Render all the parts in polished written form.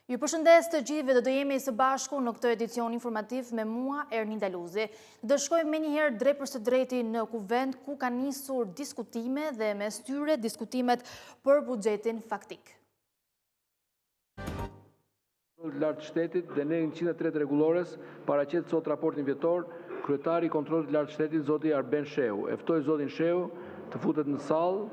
Ju përshëndes të gjithëve dhe do jemi së bashku në këtë edicion informativ me mua Erninda Luzi. Do shkojmë menjëherë drejtpërsëdrejti në kuvend ku ka nisur diskutime dhe mes tyre diskutimet për buxhetin faktik. Kontrollit të Lartë të Shtetit dhe nenit 103 të Rregullores, paraqet sot raportin vjetor kryetari i Kontrollit të Lartë të Shtetit, zoti Arben Shehu. E ftoj zotin Shehu të futet në sallë.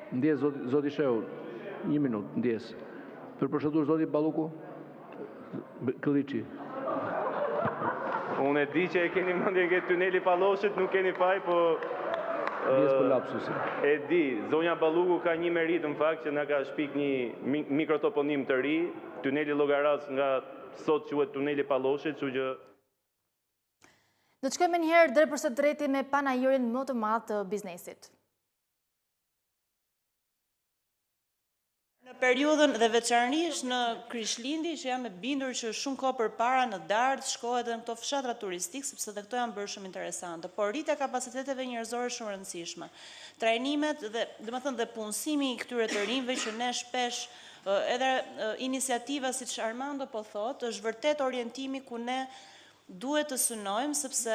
Ndjesë, zoti Shehu, një minutë, ndjesë. Për procedurë, zoti Balluku? Këlliçi. Unë e di që e keni mendjen ke tuneli i Palloshit, nuk keni faj, po Ndjesë për lapsusin. E di, zonja Balluku ka një meritë në fakt që na ka shpik një mikrotoponim të ri, tuneli Llogarasë nga sot quhet tuneli i Palloshit, kështu që Do të shkojmë menjëherë drejtpërsëdrejti me panairin më të madh të biznesit. Në periudhën dhe veçanërisht në Krishtlindje që jam e bindur që shumë kohë përpara në Dardhë shkohet edhe në këto fshatra turistikë sepse dhe këto janë bërë shumë interesante. Por rritja e kapaciteteve njerëzore është shumë e rëndësishme. Trajnimet dhe, domethënë dhe punësimi i këtyre të rinjve që ne shpesh edhe iniciativa siç Armando po thotë, është vërtet orientimi ku ne duhet të synojmë sepse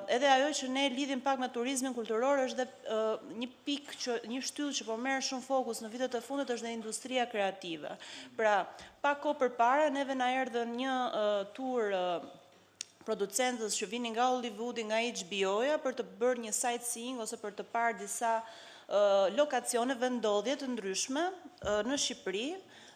edhe ajo që ne lidhim pak me turizmin kulturor është dhe një pikë që një shtyllë që po merr shumë fokus në vitet e fundit është dhe industria kreative. Pra, pak kohë përpara neve na erdhën një tur producentës që vinin nga Hollywoodi, nga HBO-ja për të bërë një sightseeing ose për të parë disa lokacione, vendndodhje të ndryshme në Shqipëri,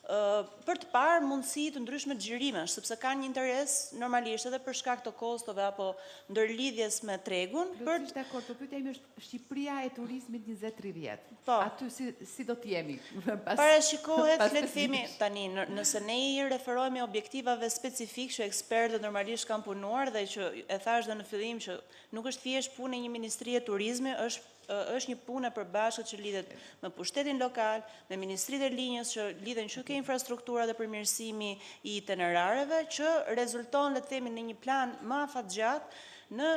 për të parë mundësi të ndryshme xhirimesh, sepse kanë një interes normalisht edhe për shkak të kostove apo ndërlidhjes me tregun. Plotësisht dakord, po pyetja ime është Shqipëria e turizmit 2030. Po. Aty si si do të jemi pas Parashikohet, le të themi tani, nëse ne i referohemi objektivave specifik që ekspertët normalisht kanë punuar dhe që e thashë dhe në fillim që nuk është thjesht punë e një ministrie turizmi, është është një punë e përbashkët që lidhet me pushtetin lokal, me ministritë e linjës që lidhen që ke infrastruktura dhe përmirësimi i itinerareve, që rezulton, le të themi, në një plan më afatgjatë në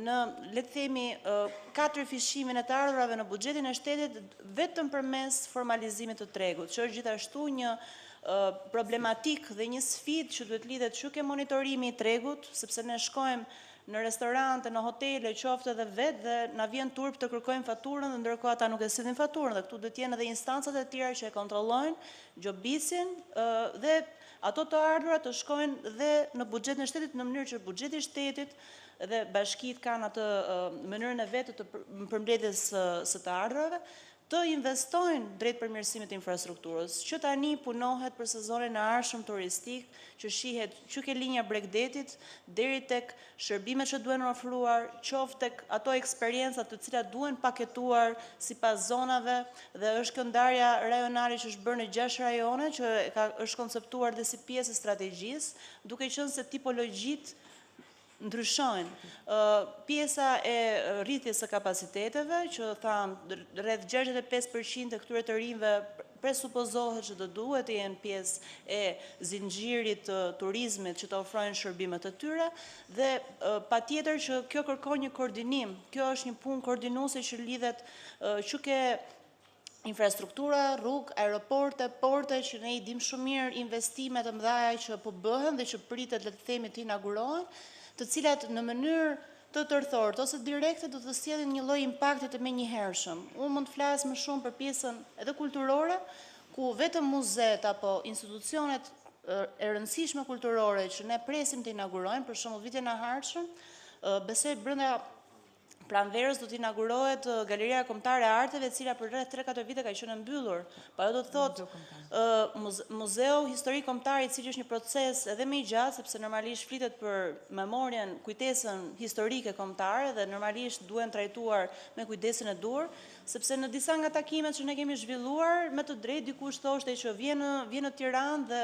në le të themi katërfishimin e të ardhurave në buxhetin e shtetit vetëm përmes formalizimit të tregut, që është gjithashtu një problematikë dhe një sfidë që duhet lidhet që ke monitorimi i tregut, sepse ne shkojmë në restorante, në hotele, qoftë edhe vetë dhe na vjen turp të kërkojmë faturën dhe ndërkohë ata nuk e sjellin faturën dhe këtu duhet të jenë edhe instancat e tjera që e kontrollojnë, gjobisin dhe ato të ardhura të shkojnë dhe në buxhetin e shtetit në mënyrë që buxheti i shtetit dhe bashkitë kanë atë mënyrën e vet të përmbledhjes së të ardhurave, të investojnë drejt përmirësimit të infrastrukturës, që tani punohet për sezonin e ardhshëm turistik, që shihet që ke linja bregdetit deri tek shërbimet që duhen ofruar, qoftë tek ato eksperienca të cilat duhen paketuar sipas zonave dhe është kjo ndarja rajonale që është bërë në 6 rajone që ka është konceptuar dhe si pjesë e strategjisë, duke qenë se tipologjitë ndryshojnë. Pjesa e rritjes së kapaciteteve, që thamë rreth 65% e këtyre të rinjve presupozohet që do duhet të jenë pjesë e zinxhirit të turizmit që të ofrojnë shërbimet e tyre dhe patjetër që kjo kërkon një koordinim. Kjo është një punë koordinuese që lidhet që ke infrastruktura, rrugë, aeroporte, porte që ne i dim shumë mirë investime të mëdha që po bëhen dhe që pritet le të themi të inaugurohen, të cilat në mënyrë të tërthortë ose direkte do të sjellin një lloj impakti të menjëhershëm. Unë mund të flas më shumë për pjesën edhe kulturore, ku vetëm muzet apo institucionet e rëndësishme kulturore që ne presim të inaugurojmë, për shembull vitin e ardhshëm, besoj brenda pranverës do të inaugurohet Galeria Kombëtare e Arteve, e cila për rreth 3-4 vite ka qenë e mbyllur. Po ajo do të thotë Muzeu Historik Kombëtar, i cili është një proces edhe më i gjatë, sepse normalisht flitet për memorien, kujtesën historike kombëtare dhe normalisht duhen trajtuar me kujdesin e duhur, sepse në disa nga takimet që ne kemi zhvilluar, me të drejtë dikush thoshte që vjen në vjen në Tiranë dhe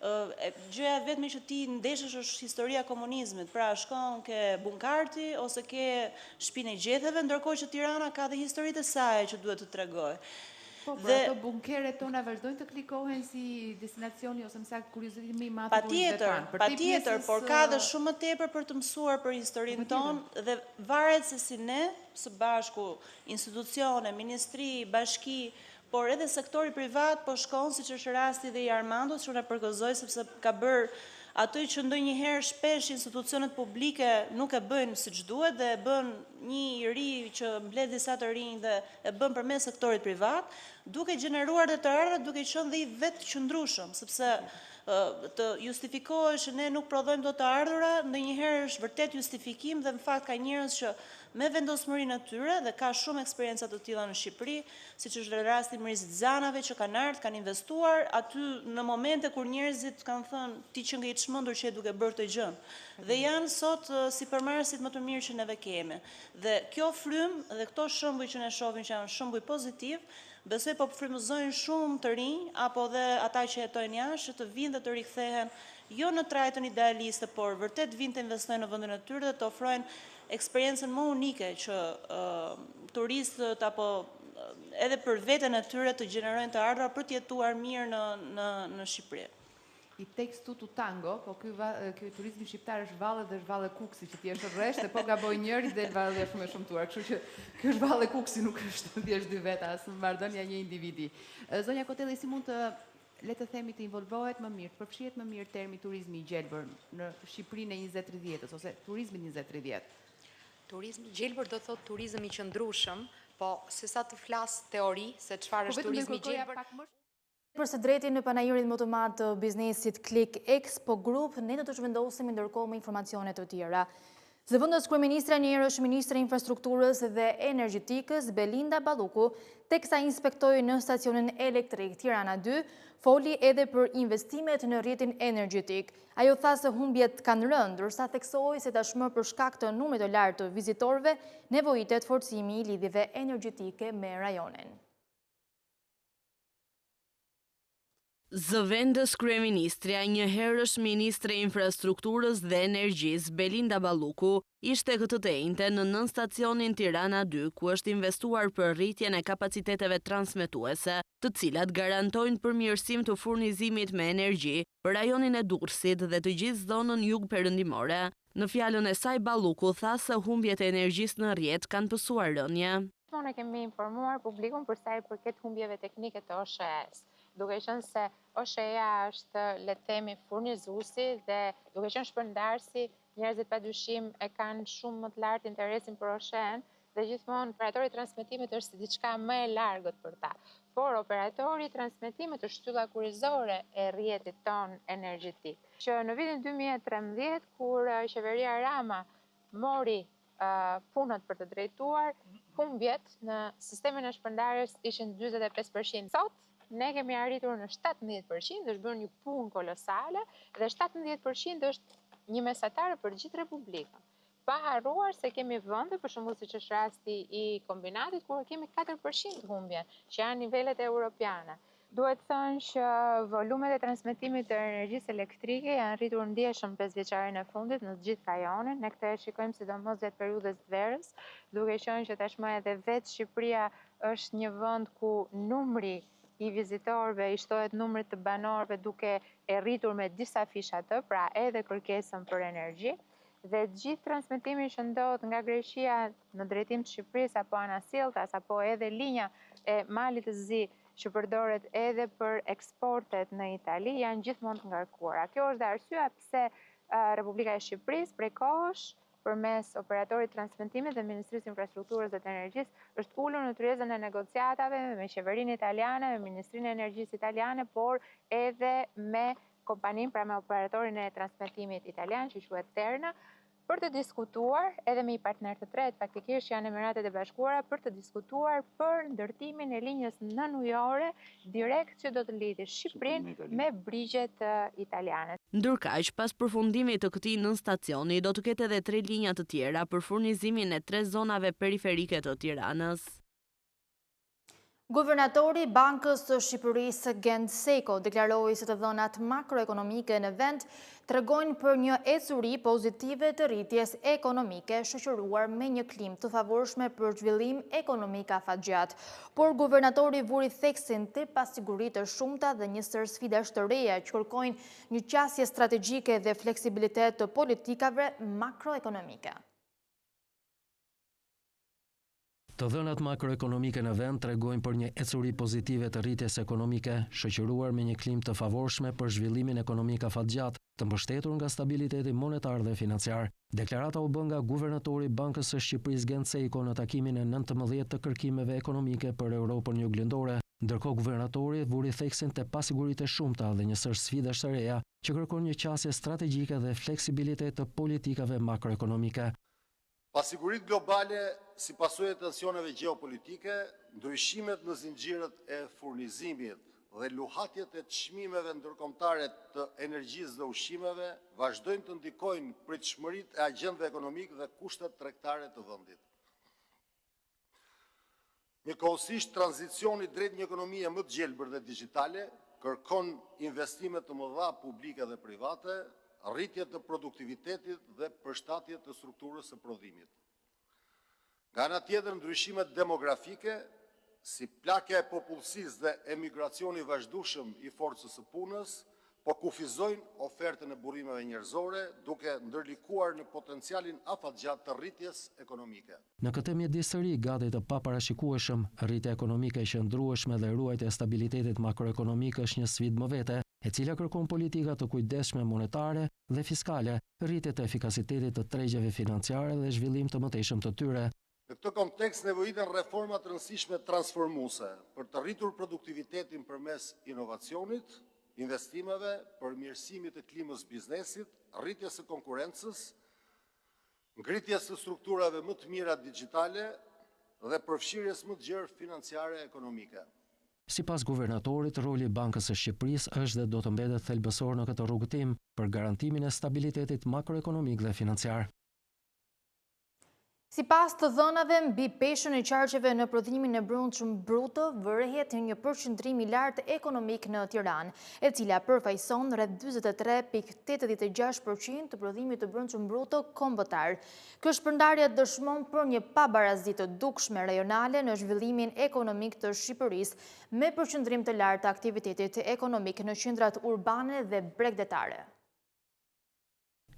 gjëja e vetme që ti ndeshesh është historia e komunizmit, pra shkon ke Bunkarti ose ke shpinë e gjetheve, ndërkohë që Tirana ka dhe historitë e saj që duhet të tregojë. Po, por ato bunkeret tona vazhdojnë të klikohen si destinacioni ose më saktë kurioziteti më i madh i turistëve tanë. Patjetër, por ka dhe shumë më tepër për të mësuar për historinë tonë dhe varet se si ne së bashku, institucione, ministri, bashki, por edhe sektori privat po shkon siç është rasti dhe i Armandos që unë e përgëzoj sepse ka bërë atë që ndonjëherë shpesh institucionet publike nuk e bëjnë siç duhet dhe e bën një i ri që mbledh disa të rinj dhe e bën përmes sektorit privat, duke gjeneruar dhe të ardhura, duke qenë dhe i vetëqëndrueshëm, sepse të justifikohesh që ne nuk prodhojmë dot të ardhura, ndonjëherë është vërtet justifikim dhe në fakt ka njerëz që me vendosmërinë e tyre dhe ka shumë eksperienca të tilla në Shqipëri, siç është dhe rasti i Mriz Zanave që kanë ardhur, kanë investuar aty në momente kur njerëzit kanë thënë ti qenke i çmendur që je duke bërë këtë gjë. Dhe janë sot sipërmarrësit më të mirë që neve kemi. Dhe kjo frymë dhe këto shembuj që ne shohim që janë shembuj pozitivë, besoj po frymëzojnë shumë të rinj apo dhe ata që jetojnë jashtë që të vijnë dhe të rikthehen jo në trajtën idealiste, por vërtet vijnë të investojnë në vendin e tyre dhe të ofrojnë eksperiencën më unike që turistët apo edhe për veten e tyre të gjenerojnë të ardhura për të jetuar mirë në në në Shqipëri. It takes two to tango, po ky ky turizmi shqiptar është valle dhe është valle Kukësi që ti je rresht dhe po gaboi njëri del vallja shumë e shëmtuar. Kështu që ky është valle Kukësi, nuk është thjesht dy veta, as marrëdhënia një individi. Zonja Kotelli, si mund të le të themi të involvohet më mirë, të përfshihet më mirë termi turizmi i gjelbër në Shqipërinë e 2030-ës ose turizmi 2030? Turizmi i gjelbër do të thotë turizëm i qëndrueshëm, po se sa të flas teori se çfarë po është turizmi i gjelbër. Për së drejti në panairin më të madh të biznesit Click Expo Group, ne do të zhvendosemi ndërkohë me informacione të tjera. Zëvendës kryeministrja njëherësh ministre e Infrastrukturës dhe Energjetikës, Belinda Balluku, teksa inspektoi nënstacionin elektrik Tirana 2, foli edhe për investimet në rrjetin energjetik. Ajo tha se humbjet kanë rënë, ndërsa theksoi se tashmë për shkak të numrit të lartë të vizitorëve, nevojitet forcimi i lidhjeve energjetike me rajonin. Zëvendës kryeministrja, njëherësh ministre e Infrastrukturës dhe Energjisë, Belinda Balluku, ishte këtë të enjte në nënstacionin Tirana 2, ku është investuar për rritjen e kapaciteteve transmetuese, të cilat garantojnë përmirësim të furnizimit me energji për rajonin e Durrësit dhe të gjithë zonën jugperëndimore. Në fjalën e saj Balluku tha se humbjet e energjisë në rrjet kanë pësuar rënie. Gjithmonë e kemi informuar publikun për sa i përket humbjeve teknike të OSHEE-së, duke qenë se OSHEE-ja është, le të themi, furnizuesi dhe duke qenë shpërndarësi, njerëzit padyshim e kanë shumë më të lartë interesin për OSHEE-n dhe gjithmonë operatori i transmetimit është si diçka më e largët për ta. Por operatori i transmetimit është shtylla kurrizore e rrjetit tonë energjetik. Që në vitin 2013 kur qeveria Rama mori punët për të drejtuar, humbjet në sistemin e shpërndarjes ishin 45%. Sot, ne kemi arritur në 17%, është bërë një punë kolosale, dhe 17% është një mesatare për gjithë Republikën. Pa harruar se kemi vende, për shembull siç është rasti i kombinatit, kur kemi 4% humbjen, që janë nivelet europiane. Duhet thënë që volumet e transmetimit të energjisë elektrike janë rritur ndjeshëm pesëvjeçarin e fundit në të gjithë rajonin. Ne këtë e shikojmë sidomos gjatë periudhës së verës, duke qenë që tashmë edhe vetë Shqipëria është një vend ku numri i vizitorëve i shtohet numrit të banorëve duke e rritur me disafish atë, pra edhe kërkesën për energji. Dhe gjithë transmetimi që ndodh nga Greqia në drejtim të Shqipërisë apo anasjelltas apo edhe linja e Malit të Zi që përdoret edhe për eksportet në Itali janë gjithmonë të ngarkuara. Kjo është dhe arsyeja pse Republika e Shqipërisë prej kohësh përmes operatorit të transmetimit dhe Ministrisë së Infrastrukturës dhe të Energjisë është ulur në tryezën e negociatave me qeverinë italiane, me Ministrinë e Energjisë italiane, por edhe me kompaninë, pra me operatorin e transmetimit italian që quhet Terna, për të diskutuar edhe me një partner të tretë, faktikisht janë Emiratet e Bashkuara, për të diskutuar për ndërtimin e linjës nënujore direkt që do të lidhë Shqipërinë me brigjet italiane. Ndërkaq, pas përfundimit të këtij nënstacioni, do të ketë edhe tre linja të tjera për furnizimin e tre zonave periferike të Tiranës. Guvernatori i Bankës së Shqipërisë, Gent Sejko, deklaroi se të dhënat makroekonomike në vend tregojnë për një ecuri pozitive të rritjes ekonomike, shoqëruar me një klimë të favorshme për zhvillim ekonomik afatgjatë. Por guvernatori vuri theksin te pasiguritë e shumta dhe një sërë sfidash të reja që kërkojnë një qasje strategjike dhe fleksibilitet të politikave makroekonomike. Të dhënat makroekonomike në vend tregojnë për një ecuri pozitive të rritjes ekonomike, shoqëruar me një klimë të favorshme për zhvillimin ekonomik afatgjatë, të mbështetur nga stabiliteti monetar dhe financiar. Deklarata u bë nga Guvernatori i Bankës së Shqipërisë Gent Sejko në takimin e 19 të kërkimeve ekonomike për Europën Juglindore. Ndërkohë guvernatori vuri theksin te pasiguritë e shumta dhe një sërë sfidash të reja që kërkojnë një qasje strategjike dhe fleksibilitet të politikave makroekonomike. Pasiguritë globale si pasojë e tensioneve gjeopolitike, ndryshimet në zinxhirët e furnizimit dhe luhatjet e çmimeve ndërkombëtare të energjisë dhe ushqimeve vazhdojnë të ndikojnë pritshmëritë e agjentëve ekonomikë dhe kushtet tregtare të vendit. Njëkohësisht, tranzicioni drejt një ekonomie më të gjelbër dhe digjitale kërkon investime të mëdha publike dhe private, rritje të produktivitetit dhe përshtatje të strukturës së prodhimit. Nga ana tjetër, ndryshimet demografike, si plakja e popullsisë dhe emigracioni i vazhdueshëm i forcës së punës, po kufizojnë ofertën e burimeve njerëzore, duke ndërlikuar në potencialin afatgjatë të rritjes ekonomike. Në këtë mjedis të ri, gati të paparashikueshëm, rritja ekonomike e qëndrueshme dhe ruajtja e stabilitetit makroekonomik është një sfidë më vete, e cila kërkon politika të kujdesshme monetare dhe fiskale, rritje të efikasitetit të tregjeve financiare dhe zhvillim të mëtejshëm të tyre. Në këtë kontekst nevojiten reforma të rëndësishme transformuese për të rritur produktivitetin përmes inovacionit, investimeve, përmirësimit të klimës biznesit, rritjes së konkurrencës, ngritjes së strukturave më të mira digjitale dhe përfshirjes më të gjerë financiare ekonomike. Sipas guvernatorit, roli i Bankës së Shqipërisë është dhe do të mbetet thelbësor në këtë rrugëtim për garantimin e stabilitetit makroekonomik dhe financiar. Sipas të dhënave mbi peshën e qarqeve në prodhimin e brendshëm bruto, vërehet një përqendrim i lartë ekonomik në Tiranë, e cila përfaqëson rreth 43.86% të prodhimit të brendshëm bruto kombëtar. Kjo shpërndarje dëshmon për një pabarazi të dukshme rajonale në zhvillimin ekonomik të Shqipërisë, me përqendrim të lartë të aktivitetit ekonomik në qendrat urbane dhe bregdetare.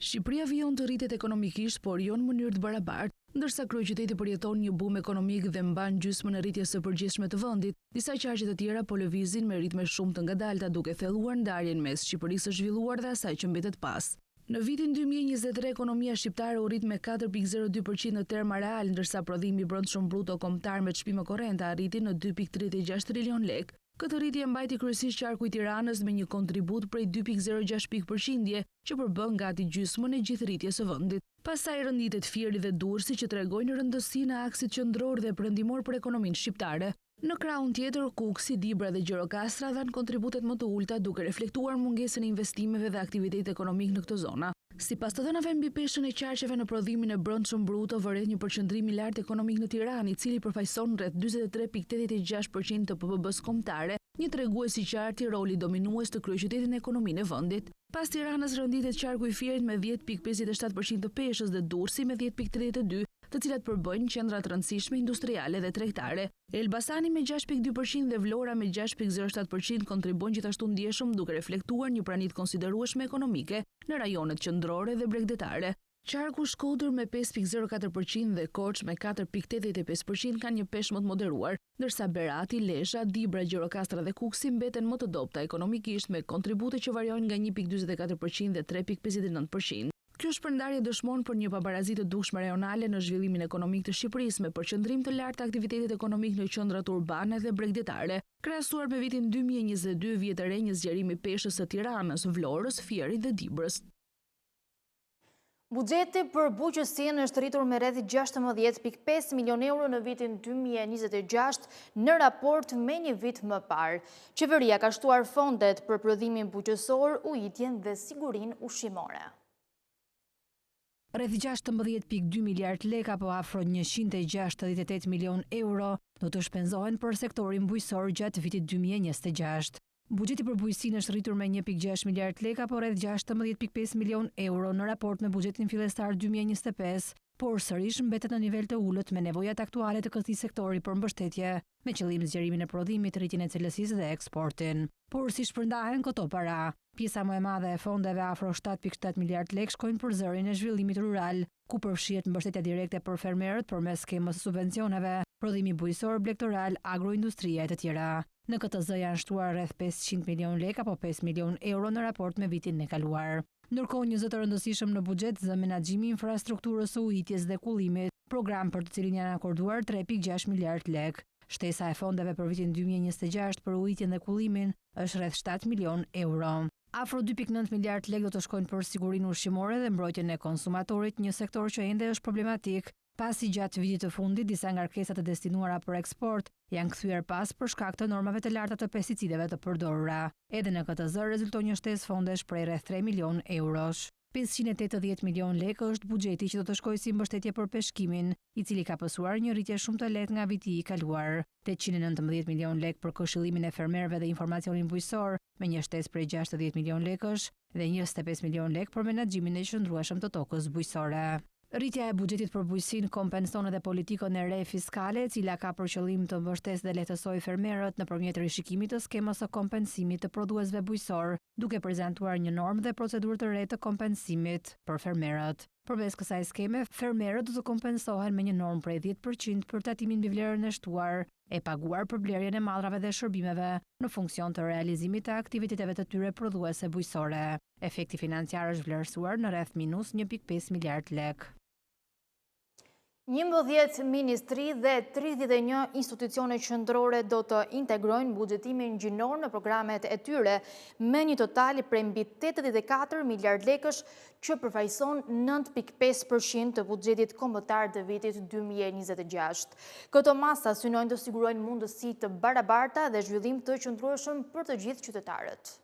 Shqipëria vijon të rritet ekonomikisht, por jo në mënyrë të barabartë. Ndërsa kryeqyteti përjeton një bum ekonomik dhe mban gjysmën e rritjes së përgjithshme të vendit, disa qarqe të tjera po lëvizin me ritme shumë të ngadalta duke thelluar ndarjen mes Shqipërisë së zhvilluar dhe asaj që mbetet pas. Në vitin 2023 ekonomia shqiptare u rrit me 4,02% në terma realë, ndërsa prodhimi i brendshëm bruto kombëtar me çmime korrente arriti në 2,36 trilion lekë. Këtë rritje e mbajti kryesisht qarku i Tiranës me një kontribut prej 2,06 pikë përqindje, që përbën gati gjysmën e gjithë rritjes së vendit. Pas saj renditet Fieri dhe Durrësi që tregojnë rëndësinë e aksit qendror dhe perëndimor për ekonominë shqiptare. Në krahun tjetër, Kukësi, Dibra dhe Gjirokastra dhanë kontributet më të ulëta duke reflektuar mungesën e investimeve dhe aktivitetit ekonomik në këto zona. Sipas të dhënave mbi peshën e qarqeve në prodhimin e brendshëm bruto vërehet një përqendrim i lartë ekonomik në Tiranë, i cili përfaqëson rreth 43.86% të PBB-së kombëtare, një tregues i qartë i rolit dominues të kryeqytetit në ekonominë e vendit. Pas Tiranës renditet qarku i Fierit me 10.57% të peshës dhe Durrësi me 10.32, të cilat përbëjnë qendra të rëndësishme industriale dhe tregtare. Elbasani me 6.2% dhe Vlora me 6.07% kontribuojnë gjithashtu ndjeshëm duke reflektuar një prani të konsiderueshme ekonomike në rajonet qendrore dhe bregdetare. Qarku Shkodër me 5.04% dhe Korçë me 4.85% kanë një peshë më të moderuar, ndërsa Berati, Lezha, Dibra, Gjirokastra dhe Kukësi mbeten më të dobëta ekonomikisht me kontribute që variojnë nga 1.44% dhe 3.59%. Kjo shpërndarje dëshmon për një pabarazi të dukshme rajonale në zhvillimin ekonomik të Shqipërisë me përqendrim të lartë të aktivitetit ekonomik në qendrat urbane dhe bregdetare. Krahasuar me vitin 2022 vihet re një zgjerim i peshës së Tiranës, Vlorës, Fierit dhe Dibrës. Buxheti për bujqësinë është rritur me rreth 16.5 milion euro në vitin 2026 në raport me një vit më parë. Qeveria ka shtuar fondet për prodhimin bujqësor, ujitjen dhe sigurinë ushqimore. Rreth 16.2 miliard lekë apo afro 168 milionë euro do të shpenzohen për sektorin bujqësor gjatë vitit 2026. Buxheti për bujqësinë është rritur me 1.6 miliard lekë apo rreth 16.5 milionë euro në raport me buxhetin fillestar 2025, por sërish mbetet në nivel të ulët me nevojat aktuale të këtij sektori për mbështetje, me qëllim zgjerimin e prodhimit, rritjen e cilësisë dhe eksportin. Por si shpërndahen këto para? Pjesa më e madhe e fondeve, afro 7.7 miliard lekë, shkojnë për zërin e zhvillimit rural, ku përfshihet mbështetja direkte për fermerët përmes skemës së subvencioneve, prodhimi bujqësor, blegtoral, agroindustria e të tjera. Në këtë zë janë shtuar rreth 500 milionë lekë apo 5 milionë euro në raport me vitin e kaluar. Ndërkohë, një zë të rëndësishëm në buxhet zë menaxhimi i infrastrukturës së ujitjes dhe kullimit, program për të cilin janë akorduar 3.6 miliard lekë. Shtesa e fondeve për vitin 2026 për ujitjen dhe kullimin është rreth 7 milionë euro. Afro 2.9 miliard lekë do të shkojnë për sigurinë ushqimore dhe mbrojtjen e konsumatorit, një sektor që ende është problematik, pasi gjatë vitit të fundit disa ngarkesa të destinuara për eksport janë kthyer pas për shkak të normave të larta të pesticideve të përdorura. Edhe në këtë zë rezulton një shtesë fondesh prej rreth 3 milionë eurosh. 580 milionë lekë është buxheti që do të shkojë si mbështetje për peshkimin, i cili ka pësuar një rritje shumë të lehtë nga viti i kaluar. 819 milionë lekë për këshillimin e fermerëve dhe informacionin bujqësor, me një shtesë prej 60 milionë lekësh dhe 25 milionë lekë për menaxhimin e qëndrueshëm të tokës bujqësore. Rritja e buxhetit për bujqësinë kompenson edhe politikën e re fiskale, e cila ka për qëllim të mbështesë dhe lehtësojë fermerët nëpërmjet rishikimit të skemës së kompensimit të prodhuesve bujqësorë, duke prezantuar një normë dhe procedurë të re të kompensimit për fermerët. Përmes kësaj skeme, fermerët do të kompensohen me një normë prej 10% për tatimin mbi vlerën e shtuar, e paguar për blerjen e mallrave dhe shërbimeve në funksion të realizimit të aktiviteteve të tyre prodhuese bujqësore. Efekti financiar është vlerësuar në rreth minus 1.5 miliard lekë. 11 ministri dhe 31 institucione qendrore do të integrojnë buxhetimin gjinor në programet e tyre, me një total prej mbi 84 miliard lekësh që përfaqëson 9.5% të buxhetit kombëtar të vitit 2026. Këto masa synojnë të sigurojnë mundësi të barabarta dhe zhvillim të qëndrueshëm për të gjithë qytetarët.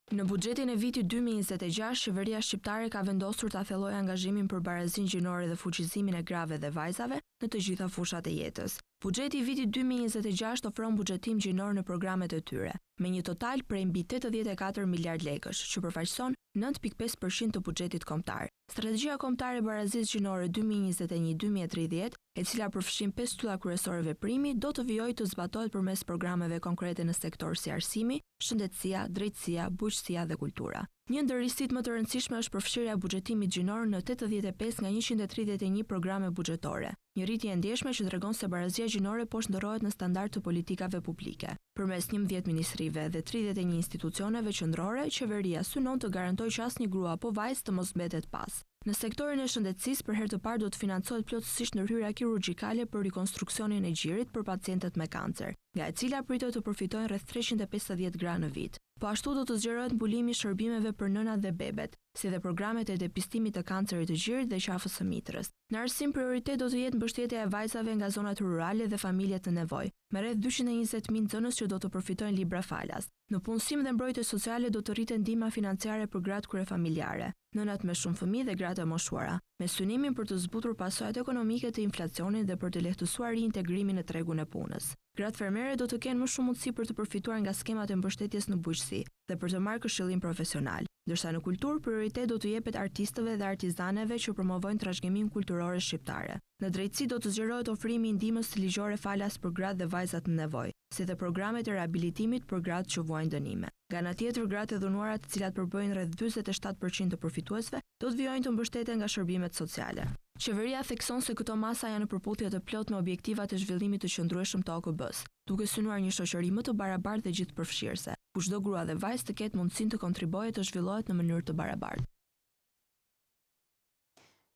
Në buxhetin e vitit 2026, qeveria shqiptare ka vendosur ta thellojë angazhimin për barazinë gjinore dhe fuqizimin e grave dhe vajzave në të gjitha fushat e jetës. Buxheti i vitit 2026 ofron buxhetim gjinor në programet e tyre, me një total prej mbi 84 miliard lekësh, që përfaqëson 9.5% të buxhetit kombëtar. Strategjia kombëtare e barazisë gjinore 2021-2030, e cila përfshin 5 shtylla kryesore veprimi, do të vijojë të zbatohet përmes programeve konkrete në sektorë si arsimi, shëndetësia, drejtësia, bujqësia dhe kultura. Një ndër risitë më të rëndësishme është përfshirja e buxhetimit gjinor në 85 nga 131 programe buxhetore, një rritje e ndjeshme që tregon se barazia gjinore po shndërrohet në standard të politikave publike. Përmes 11 ministrive dhe 31 institucioneve qendrore, qeveria synon të garantojë që asnjë grua apo vajzë të mos mbetet pas. Në sektorin e shëndetësisë për herë të parë do të financohet plotësisht ndërhyrja kirurgjikale për rikonstruksionin e gjirit për pacientët me kancer, nga e cila pritet të përfitojnë rreth 350 gra në vit. Po ashtu do të zgjerohet mbulimi i shërbimeve për nënat dhe bebet, si dhe programet e depistimit të kancerit të gjirit dhe qafës së mitrës. Në arsim prioritet do të jetë mbështetja e vajzave nga zonat rurale dhe familjet në nevojë, me rreth 220.000 nxënës që do të përfitojnë libra falas. Në punësim dhe mbrojtje sociale do të rritet ndihma financiare për gratë kryefamiljare, nënat me shumë fëmijë dhe gratë e moshuara, me synimin për të zbutur pasojat ekonomike të inflacionit dhe për të lehtësuar riintegrimin në tregun e punës. Gratë fermere do të kenë më shumë mundësi për të përfituar nga skemat e mbështetjes në bujqësi dhe për të marrë këshillim profesional. Ndërsa në kulturë, prioritet do të jepet artistëve dhe artizaneve që promovojnë trashëgiminë kulturore shqiptare. Në drejtësi do të zgjerohet ofrimi i ndihmës ligjore falas për gratë dhe vajzat në nevojë, si dhe programet e rehabilitimit për gratë që vuajnë dënime. Nga ana tjetër, gratë e dhunuara, të cilat përbëjnë rreth 47% të përfituesve, do të vijojnë të mbështeten nga shërbimet sociale. Qeveria thekson se këto masa janë në përputhje të plotë me objektivat e zhvillimit të qëndrueshëm të OKB-së, duke synuar një shoqëri më të barabartë dhe gjithëpërfshirëse, ku çdo grua dhe vajzë të ketë mundësinë të kontribuojë e të zhvillohet në mënyrë të barabartë.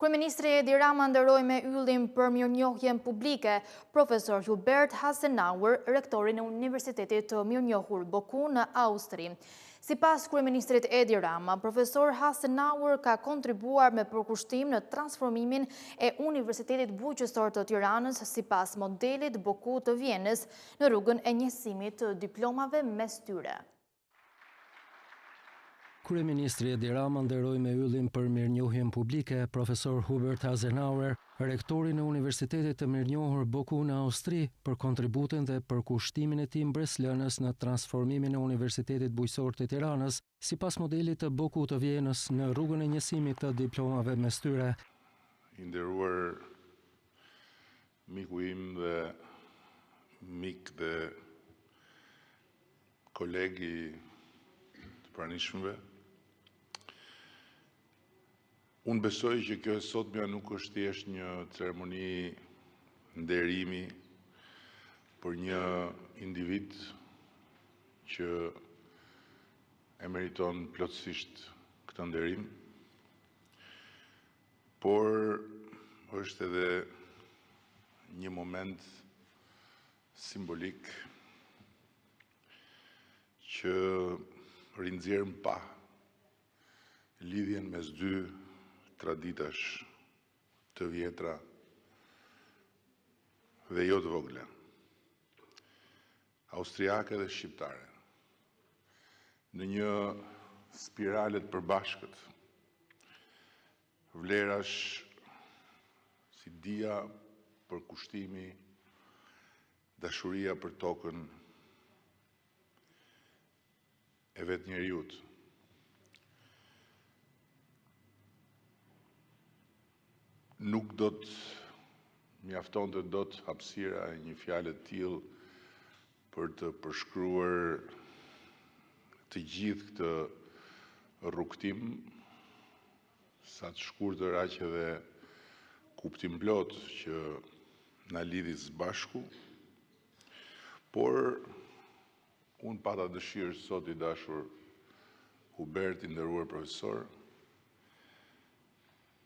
Kryeministri Edi Rama nderoi me yllin për mirënjohjen publike, profesor Hubert Hasenauer, rektorin e Universitetit të mirënjohur Boku në Austri. Sipas Kryeministrit Edi Rama, profesor Hasenauer ka kontribuar me përkushtim në transformimin e Universitetit Bujqësor të Tiranës sipas modelit Boku të Vjenës në rrugën e njësimit të diplomave mes tyre. Kryeministri Edi Rama nderoi me yllin për mirënjohjen publike Profesor Hubert Hasenauer, rektorin e Universitetit të mirënjohur BOKU në Austri, për kontributin dhe përkushtimin e tij mbresëlënës në transformimin e Universitetit Bujqësor të Tiranës, sipas modelit të BOKU të Vjenës në rrugën e njësimit të diplomave mes tyre. I nderuar miku im dhe mik dhe koleg i të pranishmëve. Unë besoj që kjo e sotmja nuk është thjesht një ceremoni nderimi për një individ që e meriton plotësisht këtë nderim, por është edhe një moment simbolik që rinxjerr në pah lidhjen mes dy traditash të vjetra dhe jo të vogla, austriake dhe shqiptare, në një spirale të përbashkët vlerash si dija, përkushtimi, dashuria për tokën e vetë njeriut. Nuk do të mjaftonte dot hapësira e një fjale të tillë për të përshkruar të gjithë këtë rrugëtim, sa të shkurtër aq edhe kuptimplotë që na lidhi së bashku, por unë pata dëshirë sot i dashur Hubert, i nderuar profesor,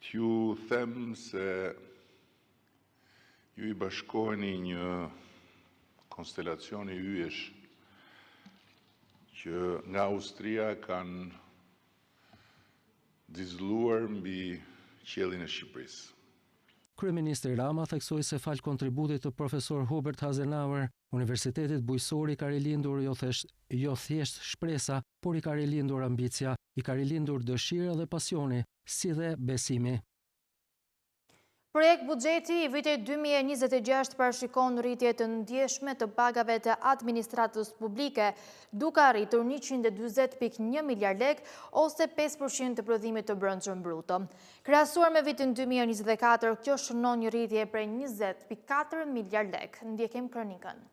t'ju them se ju i bashkoheni një konstelacioni yjesh që nga Austria kanë xixëlluar mbi qiellin e Shqipërisë. Kryeministri Rama theksoi se falë kontributit të profesor Hubert Hasenauer, Universitetit Bujqësor i ka rilindur jo jo thjesht shpresa, por i ka rilindur ambicia, i ka rilindur dëshira dhe pasioni, si dhe besimi. Projekt-buxheti i vitit 2026 parashikon rritje të ndjeshme të pagave të administratës publike, duke arritur 140.1 miliard lekë ose 5% të prodhimit të brendshëm bruto. Krahasuar me vitin 2024, kjo shënon një rritje prej 20.4 miliard lekë. Ndjekim kronikën.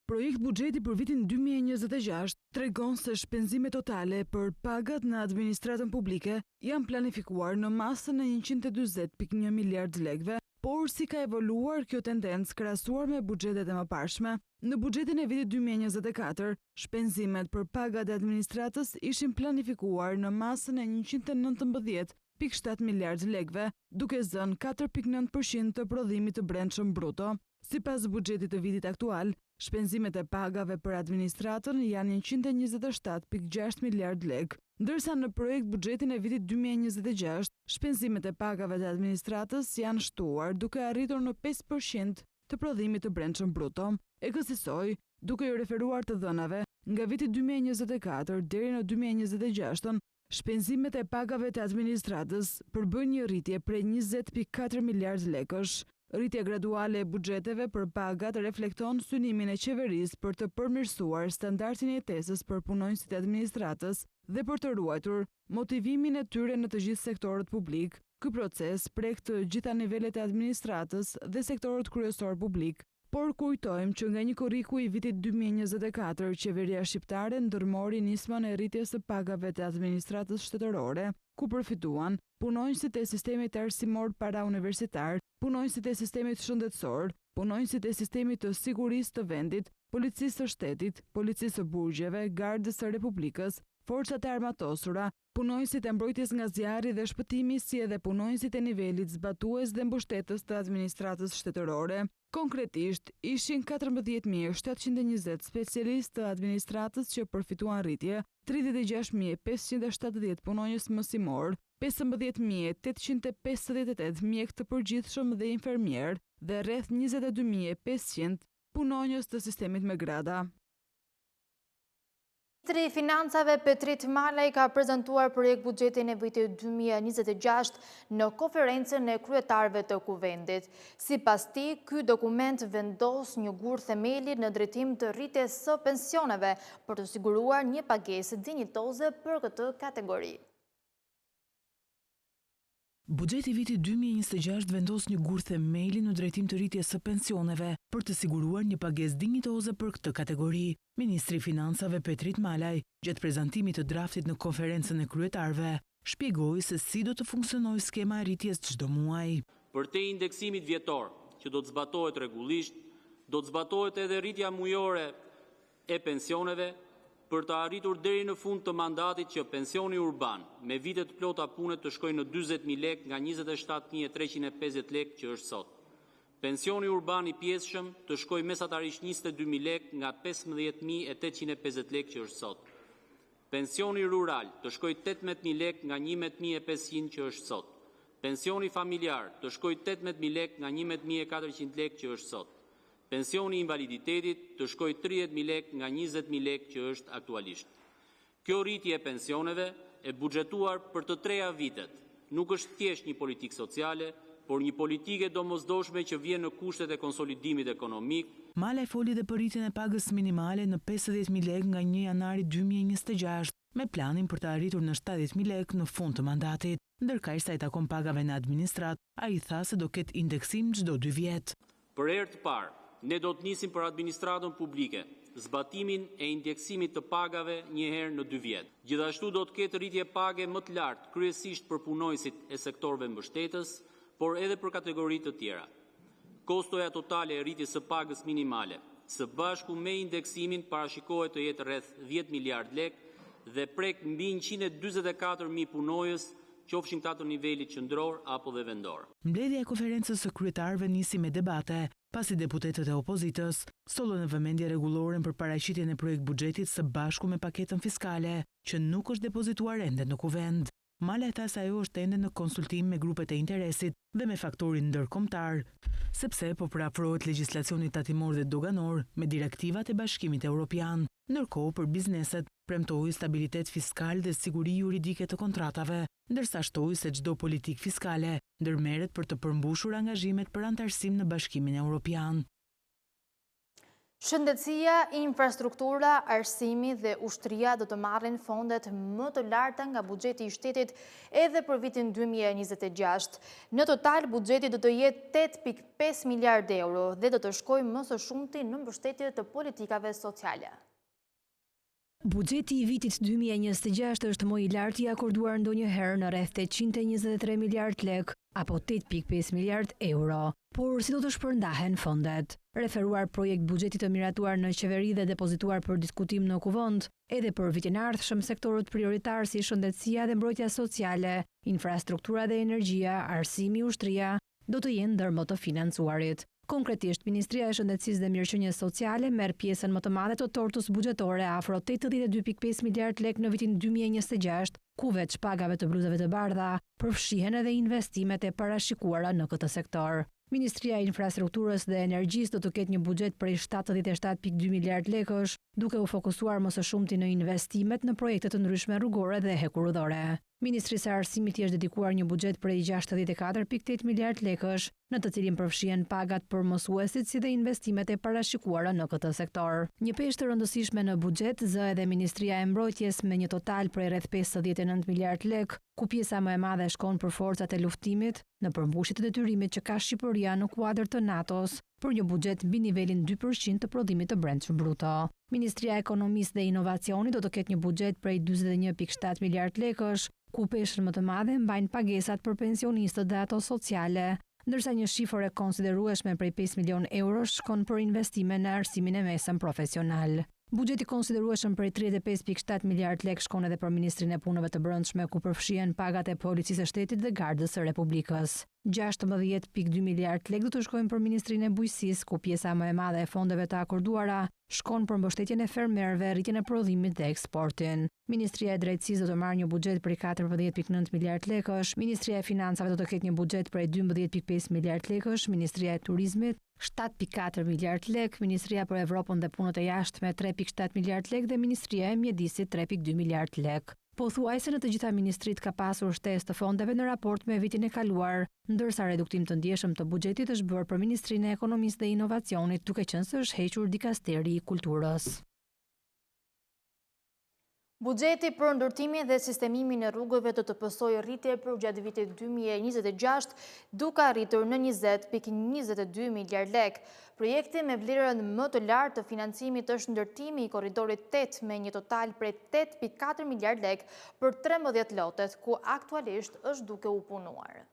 Projekt-buxheti për vitin 2026 tregon se shpenzimet totale për pagat në administratën publike janë planifikuar në masën e 140.1 miliard lekëve, por si ka evoluar kjo tendencë krahasuar me buxhetet e mëparshme? Në buxhetin e vitit 2024, shpenzimet për pagat e administratës ishin planifikuar në masën e 119.7 miliard lekëve, duke zënë 4.9% të prodhimit të brendshëm bruto. Sipas buxhetit të vitit aktual, shpenzimet e pagave për administratën janë 127.6 miliard lekë, ndërsa në projekt buxhetin e vitit 2026, shpenzimet e pagave të administratës janë shtuar duke arritur në 5% të prodhimit të brendshëm bruto. E kësisoj, duke iu referuar të dhënave, nga viti 2024 deri në 2026, Shpenzimet e pagave të administratës përbëjnë një rritje prej 20.4 miliard lekësh. Rritja graduale e buxheteve për pagat reflekton synimin e qeverisë për të përmirësuar standardin e jetesës për punonjësit e administratës dhe për të ruajtur motivimin e tyre në të gjithë sektorët publikë. Ky proces prek të gjitha nivelet e administratës dhe sektorët kryesorë publikë. Por kujtojmë që nga 1 korriku i vitit 2024, qeveria shqiptare ndërmori nismën e rritjes së pagave të administratës shtetërore, ku përfituan punonjësit e sistemit arsimor parauniversitar, punonjësit e sistemit shëndetësor, punonjësit e sistemit të sigurisë të vendit, policisë së shtetit, policisë së burgjeve, gardës së Republikës, forcat e armatosura, punonjësit e mbrojtjes nga zjarri dhe shpëtimi si edhe punonjësit e nivelit zbatues dhe mbështetës të administratës shtetërore. Konkretisht, ishin 14.720 specialistë të administratës që përfituan rritje, 36.570 punonjës mësimor, 15.858 mjekë të përgjithshëm dhe infermierë dhe rreth 22.500 punonjës të sistemit me grada. Ministri i Financave Petrit Malaj ka prezantuar projektbuxhetin e vitit 2026 në konferencën e kryetarëve të Kuvendit. Sipas tij, ky dokument vendos një gur themeli në drejtim të rritjes së pensioneve për të siguruar një pagesë dinjitoze për këtë kategori. Buxheti i vitit 2026 vendos një gur themeli në drejtim të rritjes së pensioneve për të siguruar një pagesë dinjitoze për këtë kategori. Ministri i Financave Petrit Malaj, gjatë prezantimit të draftit në konferencën e kryetarëve, shpjegoi se si do të funksionojë skema e rritjes çdo muaj. Përtej indeksimit vjetor, që do të zbatohet rregullisht, do të zbatohet edhe rritja mujore e pensioneve për të arritur deri në fund të mandatit që pensioni urban me vite të plota pune të shkojë në 40.000 lekë nga 27.350 lekë që është sot. Pensioni urban i pjesshëm të shkojë mesatarisht 22.000 lekë nga 15.850 lekë që është sot. Pensioni rural të shkojë 18.000 lekë nga 11.500 që është sot. Pensioni familjar të shkojë 18.000 lekë nga 11.400 lekë që është sot. Pensioni i invaliditetit të shkojë 30.000 lekë nga 20.000 lekë që është aktualisht. Kjo rritje e pensioneve, e buxhetuar për të treja vitet, nuk është thjesht një politikë sociale, por një politikë e domosdoshme që vjen në kushtet e konsolidimit ekonomik. Malaj foli dhe për rritjen e pagës minimale në 50.000 lekë nga 1 janari 2026, me planin për të arritur në 70.000 lekë në fund të mandatit. Ndërkaq sa i takon pagave në administratë, ai tha se do ketë indeksim çdo 2 vjet. Për herë të parë, ne do të nisim për administratën publike zbatimin e indeksimit të pagave një herë në 2 vjet. Gjithashtu do të ketë rritje page më të lartë, kryesisht për punonjësit e sektorëve mbështetës, por edhe për kategori të tjera. Kostoja totale e rritjes së pagës minimale, së bashku me indeksimin parashikohet të jetë rreth 10 miliard lekë dhe prek mbi 144.000 punonjës, qofshin këta të nivelit qendror apo dhe vendor. Mbledhja e konferencës së kryetarëve nisi me debate, pasi deputetët e opozitës sollën në vëmendje rregulloren për paraqitjen e projekt buxhetit së bashku me paketën fiskale, që nuk është depozituar ende në Kuvend. Malaj tha se ajo është ende në konsultim me grupet e interesit dhe me faktorin ndërkombëtar, sepse po përafrohet legjislacioni tatimor dhe doganor me direktivat e Bashkimit Evropian. Ndërkohë për bizneset premtoi stabilitet fiskal dhe siguri juridike të kontratave, ndërsa shtoi se çdo politikë fiskale ndërmerret për të përmbushur angazhimet për anëtarësim në Bashkimin Evropian. Shëndetësia, infrastruktura, arsimi dhe ushtria do të marrin fondet më të larta nga buxheti i shtetit edhe për vitin 2026. Në total, buxheti do të jetë 8.5 miliard euro dhe do të shkojë më së shumti në mbështetje të politikave sociale. Buxheti i vitit 2026 është më i lartë i akorduar ndonjëherë në rreth 823 miliard lek apo 8.5 miliard euro. Por si do të shpërndahen fondet? Referuar projekt buxhetit të miratuar në qeveri dhe depozituar për diskutim në Kuvend, edhe për vitin e ardhshëm sektorët prioritar si shëndetësia dhe mbrojtja sociale, infrastruktura dhe energjia, arsimi, ushtria, do të jenë ndër më të financuarit. Konkretisht, Ministria e Shëndetësisë dhe Mirëqenies Sociale merr pjesën më të madhe të tortës buxhetore afro 82.5 miliard lekë në vitin 2026, ku veç pagave të bluzave të bardha, përfshihen edhe investimet e parashikuara në këtë sektor. Ministria e Infrastrukturës dhe Energjisë do të ketë një buxhet prej 77.2 miliard lekësh, duke u fokusuar më së shumti në investimet në projekte të ndryshme rrugore dhe hekurudhore. Ministrisë së Arsimit i është dedikuar një buxhet prej 64.8 miliard lekësh, në të cilin përfshihen pagat për mësuesit si dhe investimet e parashikuara në këtë sektor. Një peshë të rëndësishme në buxhet zë edhe Ministria e Mbrojtjes me një total prej rreth 59 miliard lekë, ku pjesa më e madhe shkon për forcat e luftimit, në përmbushje të detyrimit që ka Shqipëria në kuadër të NATO-s për një buxhet mbi nivelin 2% të prodhimit të brendshëm bruto. Ministria e Ekonomisë dhe Inovacionit do të ketë një buxhet prej 41.7 miliard lekësh, ku peshën më të madhe mbajnë pagesat për pensionistët dhe ato sociale, ndërsa një shifër e konsiderueshme prej 5 milion eurosh shkon për investime në arsimin e mesëm profesional. Buxheti konsiderueshëm prej 35.7 miliard lekë shkon edhe për Ministrinë e Punëve të Brendshme, ku përfshihen pagat e Policisë së Shtetit dhe Gardës së Republikës. 16.2 miliardë lekë do të shkojnë për Ministrinë e Bujqësisë, ku pjesa më e madhe e fondeve të akorduara shkon për mbështetjen e fermerëve, rritjen e prodhimit dhe eksportin. Ministria e Drejtësisë do të marrë një buxhet prej 14.9 miliardë lekësh, Ministria e Financave do të ketë një buxhet prej 12.5 miliardë lekësh, Ministria e Turizmit, 7.4 miliardë lekë, Ministria për Evropën dhe Punët e Jashtme 3.7 miliardë lekë dhe Ministria e Mjedisit 3.2 miliardë lekë. Pothuajse në të gjitha ministritë ka pasur shtesë të fondeve në raport me vitin e kaluar, ndërsa reduktim të ndjeshëm të buxhetit është bërë për Ministrinë e Ekonomisë dhe Inovacionit, duke qenë se është hequr dikasteri i Kulturës. Buxheti për ndërtimin dhe sistemimin e rrugëve do të pësojë rritje përgjatë vitit 2026, duke arritur në 20.22 miliard lekë. Projekti me vlerën më të lartë të financimit është ndërtimi i korridorit 8 me një total prej 8.4 miliard lekë për 13 lotet, ku aktualisht është duke u punuar.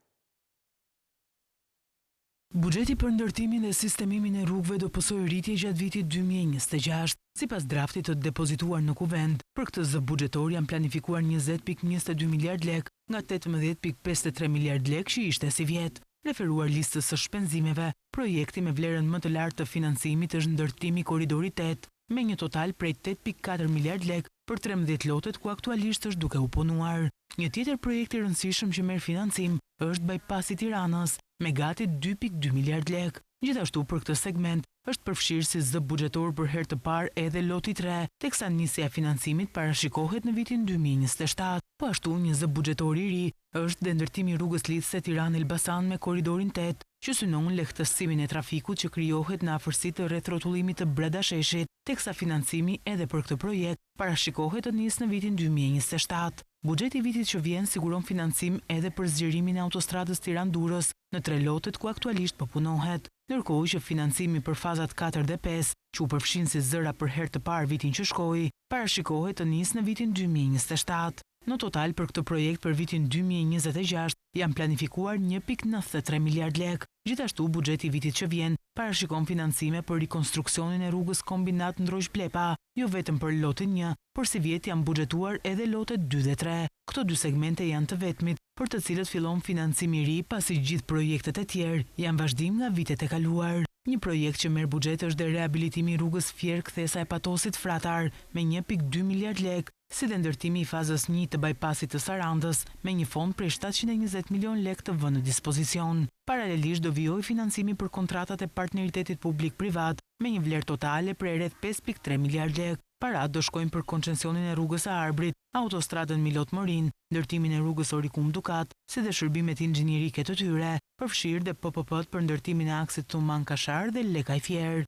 Buxheti për ndërtimin dhe sistemimin e rrugëve do pësojë rritje gjatë vitit 2026. Sipas draftit të depozituar në Kuvend, për këtë zë buxhetor janë planifikuar 20.22 miliard lekë nga 18.53 miliard lekë që ishte sivjet. Referuar listës së shpenzimeve, projekti me vlerën më të lartë të financimit është ndërtimi i korridorit 8, me një total prej 8.4 miliard lekë për 13 lotet ku aktualisht është duke u punuar. Një tjetër projekt i rëndësishëm që merr financim është bypassi i Tiranës, me gati 2.2 miliard lekë. Gjithashtu për këtë segment është përfshirë si zë buxhetor për herë të parë edhe loti 3, teksa nisja e financimit parashikohet në vitin 2027. Po ashtu një zë buxhetor i ri është dhe ndërtimi i rrugës lidhëse Tiranë-Elbasan me korridorin 8, që synon lehtësimin e trafikut që krijohet në afërsi të rrethrrotullimit të Bradasheshit, teksa financimi edhe për këtë projekt parashikohet të nisë në vitin 2027. Buxheti i vitit që vjen siguron financim edhe për zgjerimin e autostradës Tiranë-Durrës në tre lotet ku aktualisht po punohet. Ndërkohë që financimi për fazat 4 dhe 5, që u përfshin si zëra për herë të parë vitin që shkoi, parashikohet të nisë në vitin 2027. Në total për këtë projekt për vitin 2026 janë planifikuar 1.93 miliard lekë. Gjithashtu buxheti i vitit që vjen parashikon financime për rikonstruksionin e rrugës Kombinat Ndroq Plepa, jo vetëm për lotin 1, por sivjet janë buxhetuar edhe lotet 2 dhe 3. Këto dy segmente janë të vetmit për të cilët fillon financimi i ri, pasi gjithë projektet e tjerë janë vazhdim nga vitet e kaluar. Një projekt që merr buxhet është dhe rehabilitimi i rrugës Fier Kthesa e Patosit Fratar me 1.2 miliard lekë, si dhe ndërtimi i fazës 1 të bypassit të Sarandës me një fond prej 720 milion lekë të vënë në dispozicion. Paralelisht do vijojë financimi për kontratat e partneritetit publik-privat me një vlerë totale prej rreth 5.3 miliard lekë. Parat do shkojnë për koncesionin e rrugës së Arbrit, autostradën Milot-Morinë, ndërtimin e rrugës Orikum-Dukat, si dhe shërbimet inxhinierike të tyre, përfshirë dhe PPP-t për ndërtimin e aksit Thumanë-Kashar dhe Lekaj-Fier.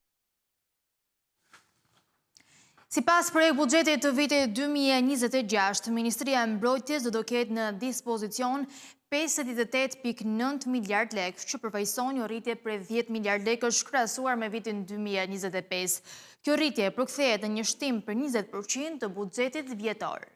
Sipas projekt buxhetit të vitit 2026, Ministria e Mbrojtjes do të ketë në dispozicion 58.9 miliard lekë, që përfaqëson një rritje prej 10 miliard lekësh krahasuar me vitin 2025. Kjo rritje përkthehet në një shtim për 20% të buxhetit vjetor.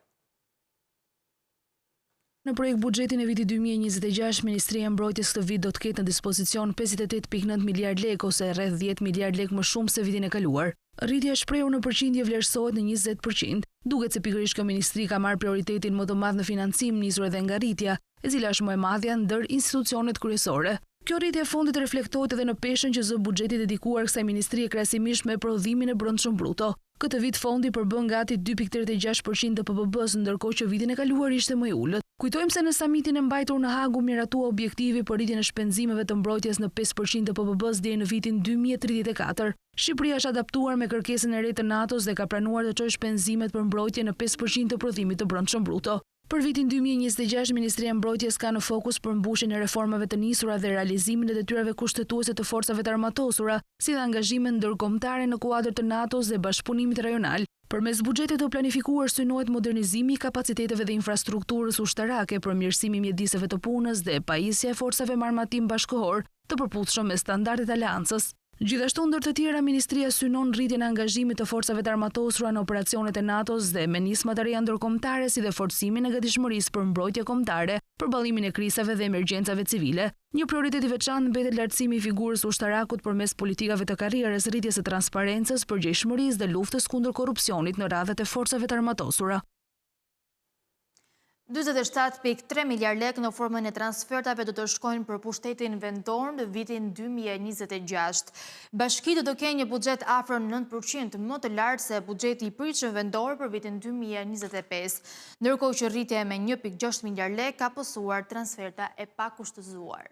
Në projekt buxhetin e vitit 2026, Ministria e Mbrojtjes këtë vit do të ketë në dispozicion 58.9 miliard lekë ose rreth 10 miliard lekë më shumë se vitin e kaluar. Rritja e shprehur në përqindje vlerësohet në 20%. Duket se pikërisht kjo ministri ka marrë prioritetin më të madh në financim, nisur edhe nga rritja, e cila është më e madhja ndër institucionet kryesore. Kjo rritje e fondit reflektohet edhe në peshën që zë buxheti dedikuar kësaj ministrie krahasimisht me prodhimin e brendshëm bruto. Këtë vit fondi përbën gati 2.36% të PBB-së, ndërkohë që vitin e kaluar ishte më i ulët. Kujtojmë se në samitin e mbajtur në Hagë u miratua objektivi për rritjen e shpenzimeve të mbrojtjes në 5% të PBB-së deri në vitin 2034. Shqipëria është adaptuar me kërkesën e re të NATO-s dhe ka pranuar të çojë shpenzimet për mbrojtje në 5% të prodhimit të brendshëm bruto. Për vitin 2026, Ministria e Mbrojtjes ka në fokus përmbushjen e reformave të nisura dhe realizimin e detyrave kushtetuese të forcave të armatosura, si dhe angazhime ndërkombëtare në kuadër të NATO-s dhe bashkëpunimit rajonal. Përmes buxhetit të planifikuar synohet modernizimi i kapaciteteve dhe infrastrukturës ushtarake, përmirësimi i mjediseve të punës dhe pajisja e forcave me armatim bashkëkohor të përputhshëm me standardet e aleancës. Gjithashtu ndër të tjera ministria synon rritjen e angazhimit të forcave të armatosura në operacionet e NATO-s dhe me nisma të reja ndërkombëtare si dhe forcimin e gatishmërisë për mbrojtje kombëtare, përballimin e krizave dhe emergjencave civile. Një prioritet i veçantë mbetet lartësimi i figurës së ushtarakut përmes politikave të karrierës, rritjes së transparencës, përgjegjshmërisë dhe luftës kundër korrupsionit në radhët e forcave të armatosura. 47.3 miliardë lekë në formën e transfertave do të shkojnë për pushtetin vendor në vitin 2026. Bashkitë do të kenë një buxhet afro 9% më të lartë se buxheti i pritshëm vendor për vitin 2025, ndërkohë që rritje me 1.6 miliardë lekë ka pësuar transferta e pakushtëzuar.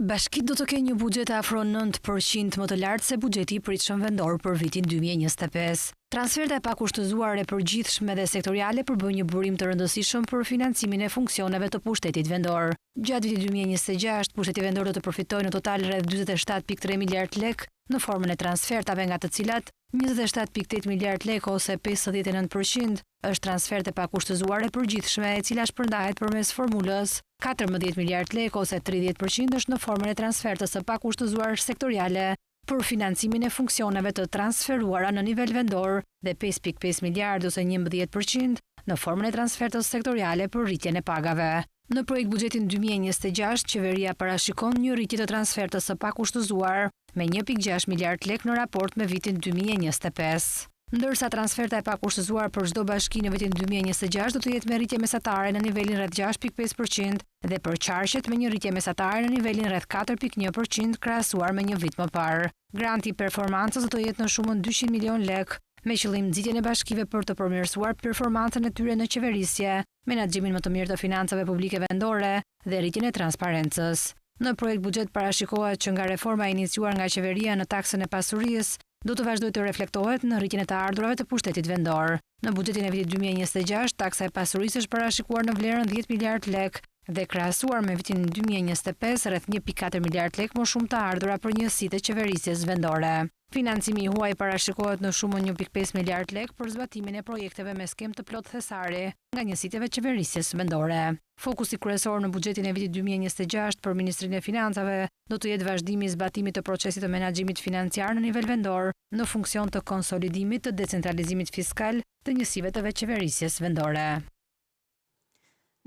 Bashkitë do të kenë një buxhet afro 9% më të lartë se buxheti i pritshëm vendor për vitin 2025. Transferta e pakushtëzuar e përgjithshme dhe sektoriale përbëjnë një burim të rëndësishëm për financimin e funksioneve të pushtetit vendor. Gjatë vitit 2026, pushteti vendor do të përfitojë në total rreth 47.3 miliardë lekë në formën e transfertave, nga të cilat 27.8 miliardë lekë ose 59% është transfertë e pakushtëzuar e përgjithshme, e cila shpërndahet përmes formulës 14 miliardë lekë ose 30% është në formën e transfertës së pakushtëzuar sektoriale për financimin e funksioneve të transferuara në nivel vendor dhe 5.5 miliardë ose 11% në formën e transfertës sektoriale për rritjen e pagave. Në projektbuxhetin 2026, qeveria parashikon një rritje të transfertës së pakushtëzuar me 1.6 miliardë lekë në raport me vitin 2025. Ndërsa transferta e pakushtëzuar për çdo bashki në vitin 2026 do të jetë me rritje mesatare në nivelin rreth 6.5% dhe për qarqet me një rritje mesatare në nivelin rreth 4.1% krahasuar me një vit më parë. Granti i performancës do të jetë në shumën 200 milion lekë, me qëllim nxitjen e bashkive për të përmirësuar performancën e tyre në qeverisje, menaxhimin më të mirë të financave publike vendore dhe rritjen e transparencës. Në projektbuxhet parashikohet që nga reforma e iniciuar nga qeveria në taksën e pasurisë do të vazhdojë të reflektohet në rritjen e të ardhurave të pushtetit vendor. Në buxhetin e vitit 2026, taksa e pasurisë është parashikuar në vlerën 10 miliardë lekë dhe krahasuar me vitin 2025 rreth 1.4 miliardë lekë më shumë të ardhura për njësitë e qeverisjes vendore. Financimi i huaj parashikohet në shumën 1.5 miliardë lekë për zbatimin e projekteve me skemë të plotë thesari nga njësitë e vetëqeverisjes vendore. Fokusi kryesor në buxhetin e vitit 2026 për Ministrinë e Financave do të jetë vazhdimi i zbatimit të procesit të menaxhimit financiar në nivel vendor në funksion të konsolidimit të decentralizimit fiskal të njësive të vetëqeverisjes vendore.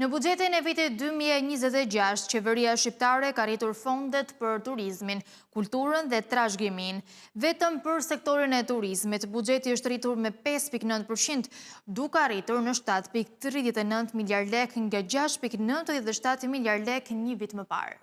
Në buxhetin e vitit 2026, qeveria shqiptare ka rritur fondet për turizmin, kulturën dhe trashëgiminë. Vetëm për sektorin e turizmit, buxheti është rritur me 5.9%, duke arritur në 7.39 miliard lekë nga 6.97 miliard lekë një vit më parë.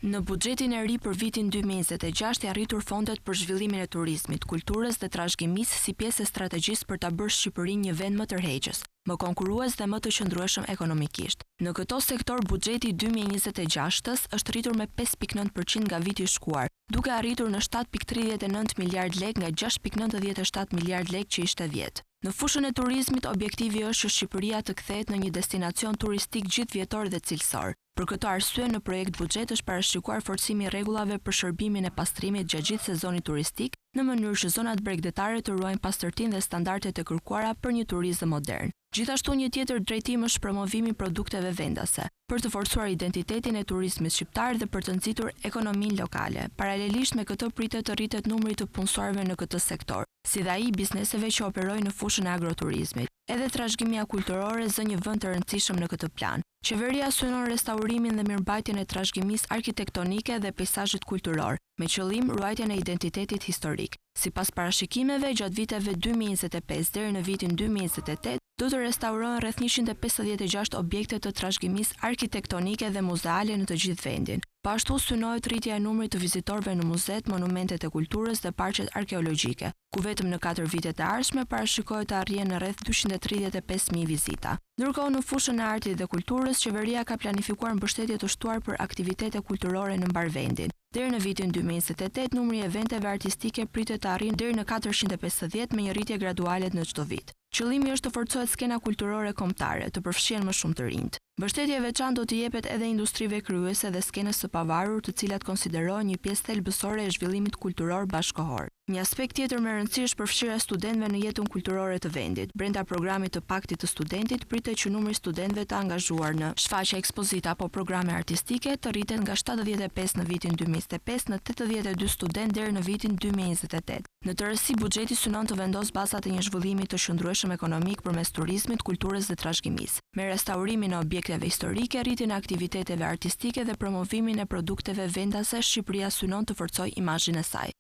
Në buxhetin e ri për vitin 2026 janë rritur fondet për zhvillimin e turizmit, kulturës dhe trashëgimisë si pjesë e strategjisë për ta bërë Shqipërinë një vend më tërheqës, më konkurrues dhe më të qëndrueshëm ekonomikisht. Në këto sektorë buxheti i 2026-s është rritur me 5.9% nga viti i shkuar, duke arritur në 7.39 miliard lekë nga 6.97 miliard lekë që ishte vjet. Në fushën e turizmit, objektivi është që Shqipëria të kthehet në një destinacion turistik gjithëvjetor dhe cilësor. Për këto arsye, në projektbuxhet është parashikuar forcimi i rregullave për shërbimin e pastrimit gjatë gjithë sezonit turistik, në mënyrë që zonat bregdetare të ruajnë pastërtinë dhe standardet e kërkuara për një turizëm modern. Gjithashtu një tjetër drejtim është promovimi i produkteve vendase, për të forcuar identitetin e turizmit shqiptar dhe për të nxitur ekonominë lokale. Paralelisht me këtë pritet të rritet numri i të punësuarve në këtë sektor, si dhe ai i bizneseve që operojnë në fushën e agroturizmit. Edhe trashëgimia kulturore zë një vend të rëndësishëm në këtë plan. Qeveria synon restaurimin dhe mirëmbajtjen e trashëgimisë arkitektonike dhe peisazhit kulturor, me qëllim ruajtjen e identitetit historik. Sipas parashikimeve, gjatë viteve 2025 deri në vitin 2028, do të restaurohen rreth 156 objekte të trashëgimisë arkitektonike dhe muzeale në të gjithë vendin. Po ashtu synohet rritja e numrit të vizitorëve në muzetë, monumentet e kulturës dhe parqet arkeologjike, ku vetëm në 4 vitet e ardhshme parashikohet të arrihen në rreth 235.000 vizita. Ndërkohë në fushën e artit dhe kulturës, qeveria ka planifikuar mbështetje të shtuar për aktivitete kulturore në mbarë vendin. Deri në vitin 2028, numri i eventeve artistike pritet të arrijë deri në 450 me një rritje graduale në çdo vit. Qëllimi është të forcohet skena kulturore kombëtare, të përfshihen më shumë të rinjtë. Mbështetje e veçantë do të jepet edhe industrive krijuese dhe skenës së pavarur, të cilat konsiderohen një pjesë thelbësore e zhvillimit kulturor bashkëkohor. Një aspekt tjetër me rëndësi është përfshirja e studentëve në jetën kulturore të vendit. Brenda programit të Paktit të Studentit pritet që numri i studentëve të angazhuar në shfaqje, ekspozita apo programe artistike të rritet nga 75 në vitin 2025 në 82 studentë deri në vitin 2028. Në tërësi, buxheti synon të vendosë bazat e një zhvillimi të qëndrueshëm ekonomik përmes turizmit, kulturës dhe trashëgimisë. Me restaurimin e objekteve historike, rritjen e aktiviteteve artistike dhe promovimin e produkteve vendase, Shqipëria synon të forcojë imazhin e saj.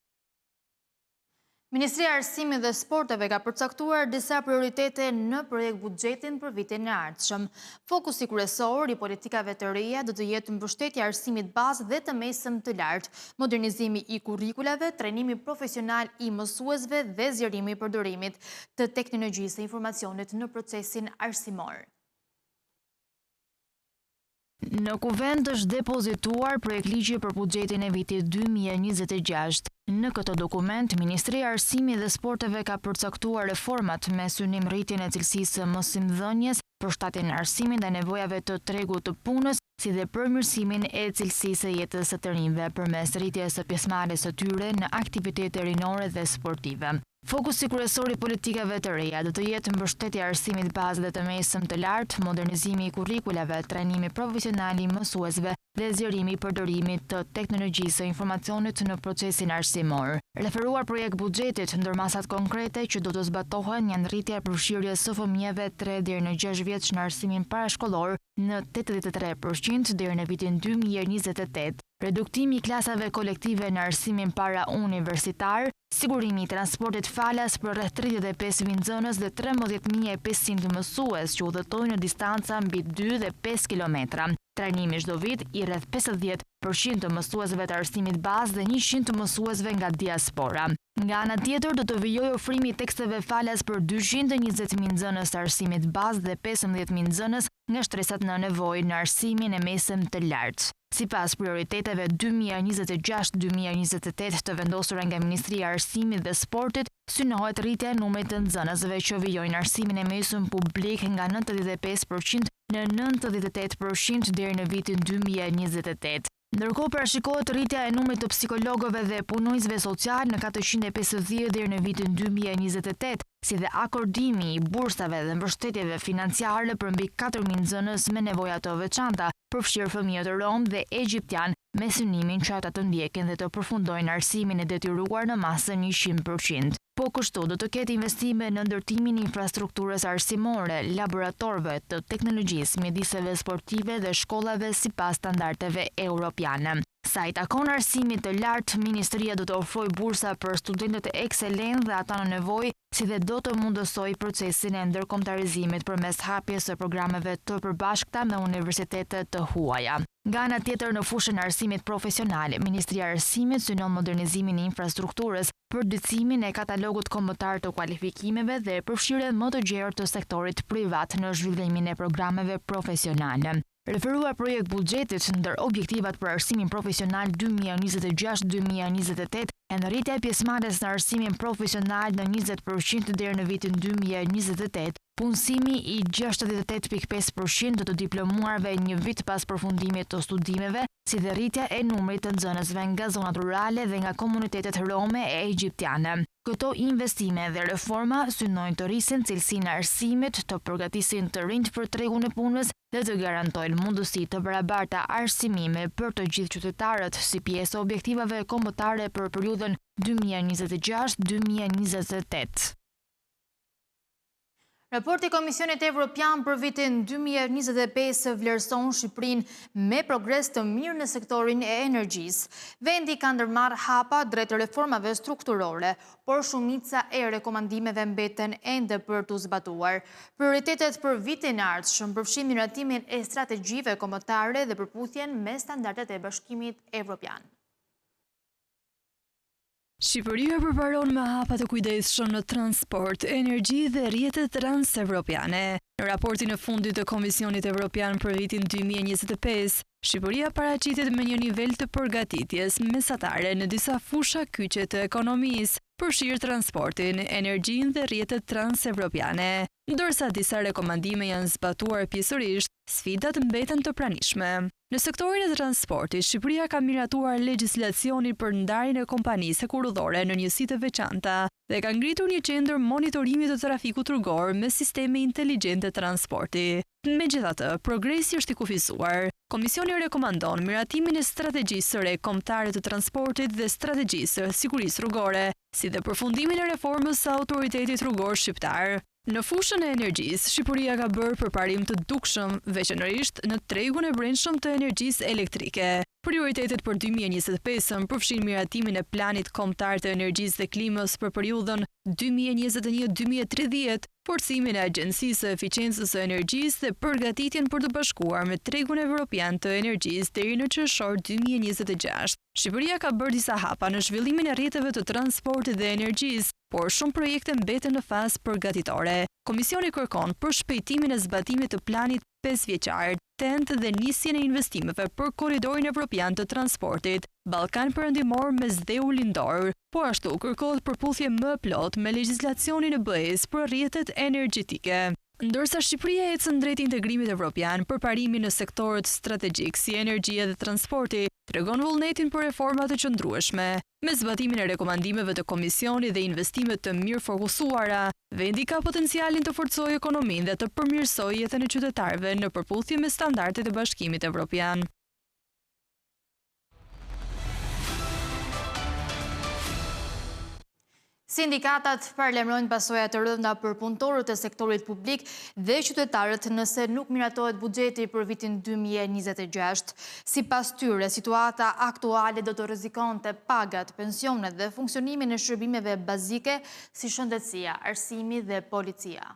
Ministria e Arsimit dhe Sporteve ka përcaktuar disa prioritete në projektbuxhetin për vitin e ardhshëm. Fokusi kryesor i politikave të reja do të jetë mbështetja e arsimit bazë dhe të mesëm të lartë, modernizimi i kurrikulave, trajnimi profesional i mësuesve dhe zgjerimi i përdorimit të teknologjisë së informacionit në procesin arsimor. Në Kuvend është depozituar projektligji për buxhetin e vitit 2026. Në këtë dokument, Ministria e Arsimit dhe Sporteve ka përcaktuar reformat me synim rritjen e cilësisë së mësimdhënies, përshtatjen e arsimit ndaj nevojave të tregut të punës, si dhe përmirësimin e cilësisë së jetës së të rinjve përmes rritjes së pjesëmarrjes së tyre në aktivitete rinore dhe sportive. Fokusi kryesor i politikave të reja do të jetë mbështetja e arsimit bazë dhe të mesëm të lartë, modernizimi i kurrikulave, trajnimi profesional i mësuesve dhe zgjerimi i përdorimit të teknologjisë së informacionit në procesin arsimor. Referuar projektbuxhetit, ndër masat konkrete që do të zbatohen janë rritja e përfshirjes së fëmijëve tre deri në gjashtë vjeç në arsimin parashkollor në 83 për qind deri në vitin 2028, reduktimi i klasave kolektive në arsimin parauniversitar, sigurimi i transportit falas për rreth 35.000 nxënës dhe 13.500 mësues që udhëtojnë në distanca mbi 2 dhe 5 kilometra. Trajnimi çdo vit i rreth 50% të mësuesve të arsimit bazë dhe 100 mësuesve nga diaspora. Nga ana tjetër do të vijojë ofrimi i teksteve falas për 220.000 nxënës të arsimit bazë dhe 15.000 nxënës nga shtresat në nevojë në arsimin e mesëm të lartë. Sipas prioriteteve 2026-2028 të vendosura nga Ministria e Arsimit dhe Sportit, synohet rritja e numrit të nxënësve që vijojnë arsimin e mesëm publik nga 95% në 98% deri në vitin 2028. Ndërkohë parashikohet rritja e numrit të psikologëve dhe punonjësve socialë në 450 deri në vitin 2028, si dhe akordimi i bursave dhe mbështetjeve financiare për mbi 4.000 nxënës me nevoja të veçanta, përfshirë fëmijët romë dhe egjiptianë, me synimin që ata të ndjekin dhe të përfundojnë arsimin e detyruar në masën 100%. Po kështu, do të ketë investime në ndërtimin e infrastrukturës arsimore, laboratorëve të teknologjisë, mjediseve sportive dhe shkollave sipas standardeve europiane. Sa i takon arsimit të lartë, ministria do të ofrojë bursa për studentët ekselentë dhe ata në nevojë, si dhe do të mundësojë procesin e ndërkombëtarizimit përmes hapjes së programeve të përbashkëta me universitete të huaja. Nga ana tjetër, në fushën e arsimit profesional, Ministria e Arsimit synon modernizimin e infrastrukturës, përditësimin e katalogut kombëtar të kualifikimeve dhe përfshirjen më të gjerë të sektorit privat në zhvillimin e programeve profesionale. Referuar projektbuxhetit, ndër objektivat për arsimin profesional 2026-2028 janë rritja e pjesëmarrjes në arsimin profesional në 20% deri në vitin 2028, punësimi i 68.5% të të diplomuarve një vit pas përfundimit të studimeve, si dhe rritja e numrit të nxënësve nga zonat rurale dhe nga komunitetet rome e egjiptiane. Këto investime dhe reforma synojnë të rrisin cilësinë e arsimit, të përgatisin të rinjtë për tregun e punës dhe të garantojnë mundësi të barabarta arsimimi për të gjithë qytetarët si pjesë e objektivave kombëtare për periudhën 2026-2028. Raporti i Komisionit Evropian për vitin 2025 vlerëson Shqipërinë me progres të mirë në sektorin e energjisë. Vendi ka ndërmarrë hapa drejt reformave strukturore, por shumica e rekomandimeve mbeten ende për t'u zbatuar. Prioritetet për vitin e ardhshëm përfshijnë miratimin e strategjive kombëtare dhe përputhjen me standardet e Bashkimit Evropian. Shqipëria përparon me hapa të kujdesshëm në transport, energji dhe rrjetet transevropiane. Në raportin e fundit të Komisionit Evropian për vitin 2025, Shqipëria paraqitet me një nivel të përgatitjes mesatare në disa fusha kyçe të ekonomisë, përfshirë transportin, energjinë dhe rrjetet transevropiane. Ndërsa disa rekomandime janë zbatuar pjesërisht, sfidat mbeten të pranishme. Në sektorin e transportit, Shqipëria ka miratuar legjislacionin për ndarjen e kompanisë hekurudhore në njësi të veçanta dhe ka ngritur një qendër monitorimi të trafikut rrugor me sisteme inteligjente transporti. Megjithatë, progresi është i kufizuar. Komisioni rekomandon miratimin e strategjisë së re kombëtare të transportit dhe strategjisë së sigurisë rrugore, si dhe përfundimin e reformës së Autoritetit Rrugor Shqiptar. Në fushën e energjisë, Shqipëria ka bërë përparim të dukshëm, veçanërisht në tregun e brendshëm të energjisë elektrike. Prioritetet për 2025-ën përfshijnë miratimin e Planit Kombëtar të Energjisë dhe Klimës për periudhën 2021-2030, forcimin e Agjencisë së Efiçencës së Energjisë dhe përgatitjen për t'u bashkuar me tregun evropian të energjisë deri në qershor 2026. Shqipëria ka bërë disa hapa në zhvillimin e rrjeteve të transportit dhe energjisë, por shumë projekte mbeten në fazë përgatitore. Komisioni kërkon përshpejtimin e zbatimit të planit pesëvjeçar TEN-T dhe nisjen e investimeve për Korridorin Evropian të Transportit, Ballkan Perëndimor Mesdheu Lindor. Po ashtu, kërkohet përputhje më e plotë me legjislacionin e BE-së për rrjetet energjetike. Ndërsa Shqipëria ecën drejt integrimit evropian, përparimi në sektorët strategjikë si energjia dhe transporti tregon vullnetin për reforma të qëndrueshme. Me zbatimin e rekomandimeve të Komisionit dhe investime të mirëfokusuara, vendi ka potencialin të forcojë ekonominë dhe të përmirësojë jetën e qytetarëve në përputhje me standardet e Bashkimit Evropian. Sindikatat paralajmërojnë pasoja të rënda për punëtorët e sektorit publik dhe qytetarët nëse nuk miratohet buxheti për vitin 2026. Sipas tyre, situata aktuale do të rrezikonte pagat, pensionet dhe funksionimin e shërbimeve bazike si shëndetësia, arsimi dhe policia.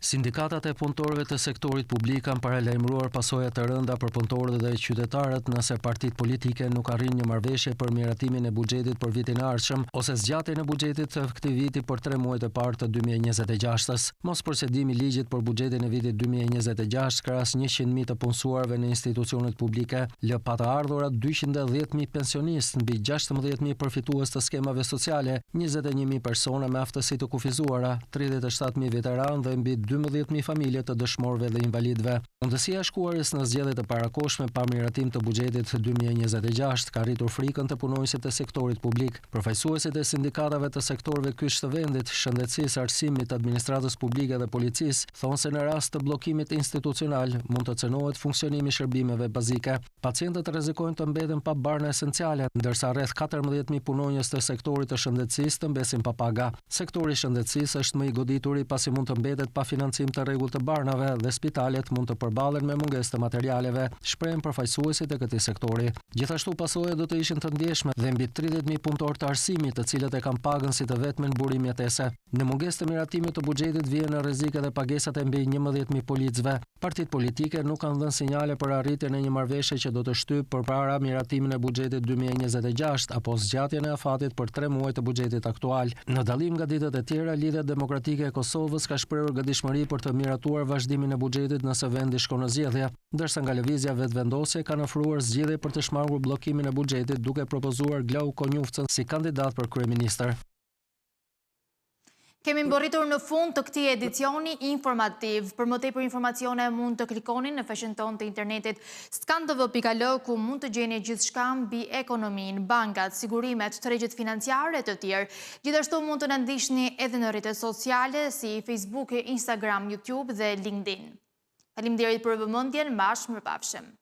Sindikatat e punëtorëve të sektorit publik kanë paralajmëruar pasoja të rënda për punëtorët dhe qytetarët nëse partitë politike nuk arrijnë një marrëveshje për miratimin e buxhetit për vitin e ardhshëm ose zgjatjen e buxhetit të këtij viti për tre muajt e parë të 2026-ës. Mosprocedimi i ligjit për buxhetin e vitit 2026 krahas 100.000 të punësuarve në institucionet publike lë pa të ardhura 210.000 pensionistë, mbi 16.000 përfitues të skemave sociale, 21.000 persona me aftësi të kufizuara, 37.000 veteranë dhe mbi 12.000 familje të dëshmorëve dhe invalidëve. Mundësia e shkuarjes në zgjedhje të parakohshme pa miratim të buxhetit 2026 ka rritur frikën te punonjësit e sektorit publik. Përfaqësuesit e sindikatave të sektorëve kyç të vendit, shëndetësisë, arsimit, administratës publike dhe policisë, thonë se në rast të bllokimit institucional mund të cenohet funksionimi i shërbimeve bazike. Pacientët rrezikojnë të mbeten pa barna esenciale, ndërsa rreth 14.000 punonjës të sektorit të shëndetësisë të mbesin pa paga. Sektori i shëndetësisë është më i godituri pasi mund të mbetet pa financim të rregullt të barnave dhe spitalet mund të përballen me mungesë të materialeve, shprehen përfaqësuesit e këtij sektori. Gjithashtu pasojat do të ishin të ndjeshme dhe mbi 30.000 punëtorë të arsimit, të cilët e kanë pagën si të vetmin burim jetese. Në mungesë të miratimit të buxhetit vihen në rrezik edhe pagesat e mbi 11.000 policëve. Partitë politike nuk kanë dhënë sinjale për arritjen e një marrëveshje që do të shtyjë përpara miratimin e buxhetit 2026 apo zgjatjen e afatit për tre muaj të buxhetit aktual. Në dallim nga ditët e tjera, Lidhja Demokratike e Kosovës ka shprehur gatishmëri për të miratuar vazhdimin e buxhetit nëse vendi shkon në zgjedhje, ndërsa nga Lëvizja Vetëvendosje kanë ofruar zgjidhje për të shmangur bllokimin e buxhetit duke propozuar Glauk Konjufcën si kandidat për kryeministër. Kemi mbërritur në fund të këtij edicioni informativ. Për më tepër informacione mund të klikoni në faqen tonë të internetit skantv.al ku mund të gjeni gjithçka mbi ekonominë, bankat, sigurimet, tregjet financiare e të tjerë. Gjithashtu mund të na ndiqni edhe në rrjetet sociale si Facebook, Instagram, YouTube dhe LinkedIn. Faleminderit për vëmendjen, bashkë mirupafshim.